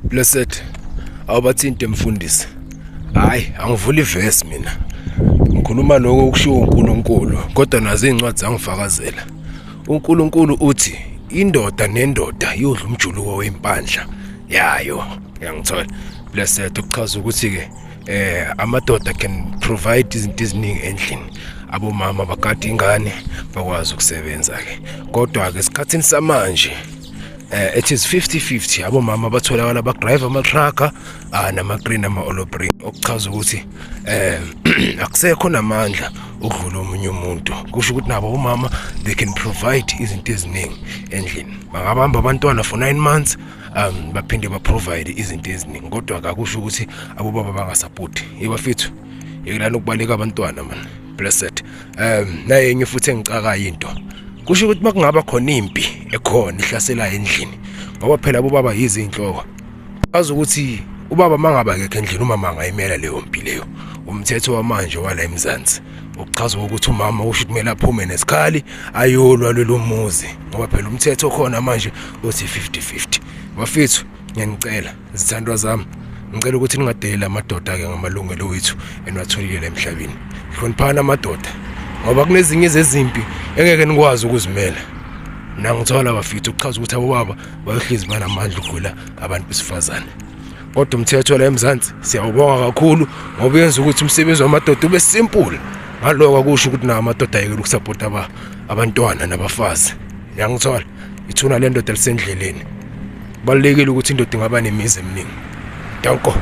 Blessed, awubathinte mfundisi. Hayi, angivuli ivesi mina. Ngikhuluma lokho okushiwo uNkulunkulu, kodwa nazo izincwadi zangifakazela. uNkulunkulu uthi indoda nendoda yodla umjuluko wempandla yayo. Uyangithola? Blessed, ukuchaza ukuthi ke amadoda can provide izinto eziningi endlini. Abomama bagada ingane bakwazi ukusebenza ke. Kodwa ke esikhathini samanje it is 50-50. Abomama batholakala ba-drive ama-trucker, nama-green, ama-olobring, okuchaza ukuthi akusekho namandla ukudlula omunye umuntu. Kusho ukuthi nabo omama they can provide izinto eziningi endlini, bangabamba abantwana for 9 months, baphinde ba-provide izinto eziningi. Kodwa akakusho ukuthi abobaba bangasapoti. Yebafethu, yekelani ukubaleka abantwana man. Blessed, nayenye futhi engicakayo into, kusho ukuthi makungaba khona impi ekhona ihlasela endlini, ngoba phela abobaba yizinhloko, azi ukuthi ubaba mangaba akekho endlini, umama angayimela leyo mpi leyo. Umthetho wamanje wala eMzansi ukuchaza ukuthi umama usho kumele aphume nesikhali ayolwa lelo muzi, ngoba phela umthetho khona manje uthi 50-50. Bafethu, ngiyanicela, zithandwa zami, ngicela ukuthi ningadeleli amadoda ke ngamalungelo wethu eniwatholile la emhlabeni. Hloniphana amadoda, ngoba kunezinye zezimpi engeke nikwazi ukuzimela. Nangithola bafethu, ukuchaza ukuthi abobaba bayohlezi banamandla ukudlula abantu besifazane. Kodwa umthetho la eMzansi siyawubonga kakhulu, ngoba uyenza ukuthi umsebenzi wamadoda ube simple. Ngaloko akusho ukuthi nawo amadoda ayekela ukusapota abantwana nabafazi. Yangithola, ithuna lendoda lisendleleni. Kubalulekile ukuthi indoda ingaba nemizi eminingi. Danko.